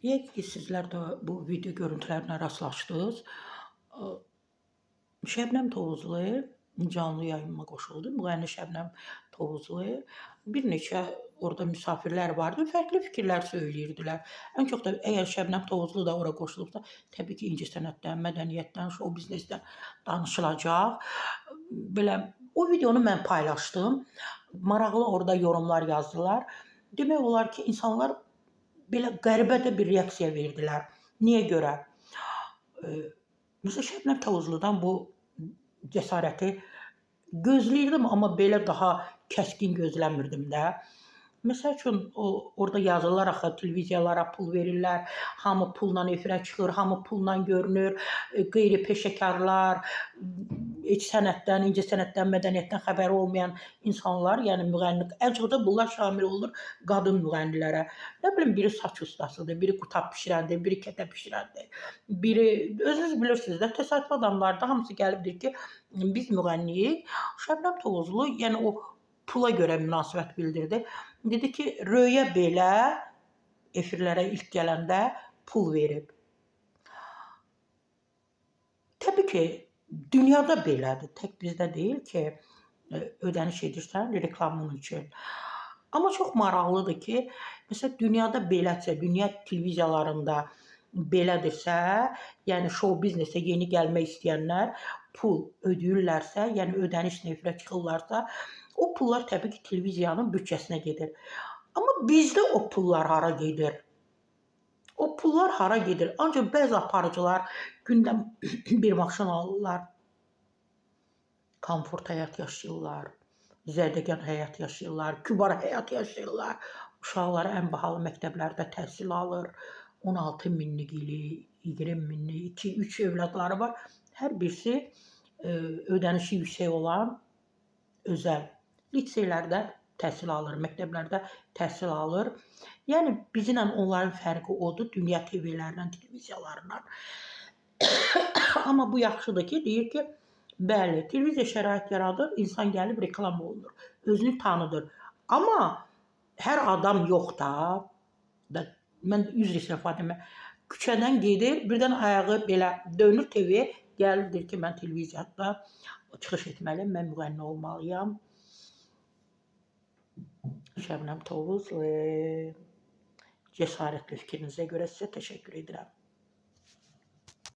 Yəqin ki, sizlər də bu video görüntülərinə rastlaşdınız. Şəbnəm Tovuzlu canlı yayıma qoşuldu. Müğənni Şəbnəm Tovuzlu. Bir neçə orada misafirlər vardı. Fərqli fikirlər söyləyirdilər. Ən çox da əgər Şəbnəm Tovuzlu da ora qoşulubsa, təbii ki, incəsənətdən, mədəniyyətdən, şou biznesdən danışılacaq. Belə o videonu mən paylaşdım. Maraqlı orada yorumlar yazdılar. Demək olar ki, insanlar belə qəribə də bir reaksiya verdilər. Niyə görə? Məsələn, Şəbnəm Tovuzludan bu cəsarəti gözləyirdim, amma belə daha kəskin gözləmirdim də. Məsəl üçün o orada yazırlar axı televiziyalara pul verirlər, hamı pulla efirə çıxır, hamı pulla görünür, qeyri-peşəkarlar, heç sənətdən, incəsənətdən, mədəniyyətdən xəbəri olmayan insanlar, yəni müğənni, ən çox da bunlar şamil olunur qadın müğənnilərə. Nə bilim, biri saç ustasıdır, biri qutab bişirəndir, biri kətə bişirəndir, biri özünüz bilirsiniz də, təsadüfi adamlar da hamısı gəlibdir ki, biz müğənniyik. Şəbnəm Tovuzlu, yəni o pula görə münasibət bildirdi. Dedi ki, Röya belə efirlərə ilk gələndə pul verib. Təbii ki, dünyada belədir. Tək bizdə deyil ki, ödəniş edirsən reklamın üçün. Amma çox maraqlıdır ki, məsələn, dünyada belədirsə, dünya televiziyalarında belədirsə, yəni şou biznesə yeni gəlmək istəyənlər pul ödəyirlərsə, yəni ödənişlə efirə çıxırlarsa, o pullar təbii ki, televiziyanın büdcəsinə gedir. Amma bizdə o pullar hara gedir? O pullar hara gedir? Ancaq bəzi aparıcılar gündə bir maşın alırlar, komfort həyat yaşayırlar, zərdəgan həyat yaşayırlar, kübar həyat yaşayırlar. Uşaqları ən bahalı məktəblərdə təhsil alır. 16 minlik ili, 20 minlik, 2, 3 övladları var. Hər birisi ödənişi yüksək olan özəl liseylərdə təhsil alır, məktəblərdə təhsil alır. Yəni bizimlə onların fərqi odur, dünya TV-lərlə, televiziyalarla. Amma bu yaxşıdır ki, deyir ki, bəli, televiziya şərait yaradır, insan gəlib reklam olunur, özünü tanıdır. Amma hər adam yox da, mən üzr istəyirəm Fatimə, küçədən gedir, birdən ayağı belə dönür TV-yə, gəlir deyir ki, mən televiziyada çıxış etməliyəm, mən müğənni olmalıyam. Şəbnəm Tovuzlu, cəsarətli fikrinizə görə sizə təşəkkür edirəm.